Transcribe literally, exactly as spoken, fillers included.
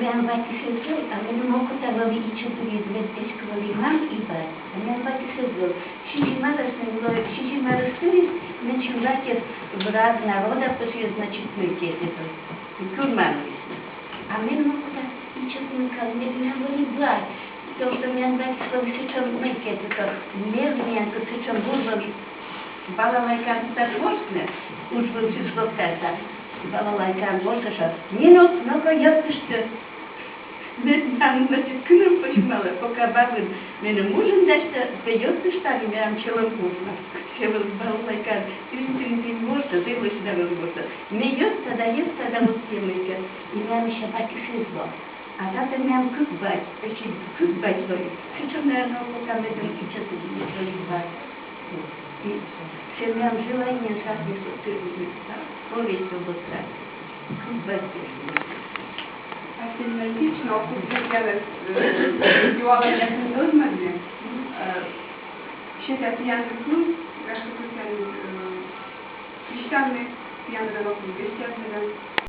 Миян батьыс эз вӧв, а меным окота вӧлі ичӧт дырйиыс, мед эськӧ вӧлі мам и бать. А миян батьыс эз вӧв. Сизим арӧс нин вӧлі, сизим арӧс тырис, менсьым батьыс враг народа пӧ сійӧс, значит, мыйкӧ эз вӧв. Тюрьмаын висьны. А меным окота ичӧт нин кӧ, мед менам вӧлі бать. Потому что миян батьыс вӧлі сэтшӧм мыйкӧ, тӧ мелі миян кӧ сэтшӧм бур вӧлі. Балалайкаӧн кутас ворсны, удж вылысь локтас да балалайкаӧн ворсӧ: «Нинӧк, но-ко, йӧктышты». Мед миян, значит, кынӧм пӧ юмалӧ, пока бабын меным ужин дасьтӧ, пӧ йӧктышта, миян сьӧлӧм кужмас. Сійӧ вӧлі балалайкаӧн тыринь-тыринь ворсӧ, зэв лӧсьыда вӧлі ворсӧ. Ме йӧкта да йӧкта да вот сійӧ мыйкӧ. И миян ещӧ батьыс эз вӧв. А татӧн миян кык бать, эшшӧ кык бать вӧлі. Сэтшӧм, наверно, окота, медым ичӧт вӧлі бать. И сэтшӧм миян желание шасьӧ, что ты, да, повесть вот так. Кык бать. Василий Никитич, но кутшӧм, э, юалӧмъясӧн тӧдмӧдны, э, сетӧ тіянлы кыв, гашкӧ, кутшӧм, э, висьтавны, тіян дорӧ кыв висьтавны.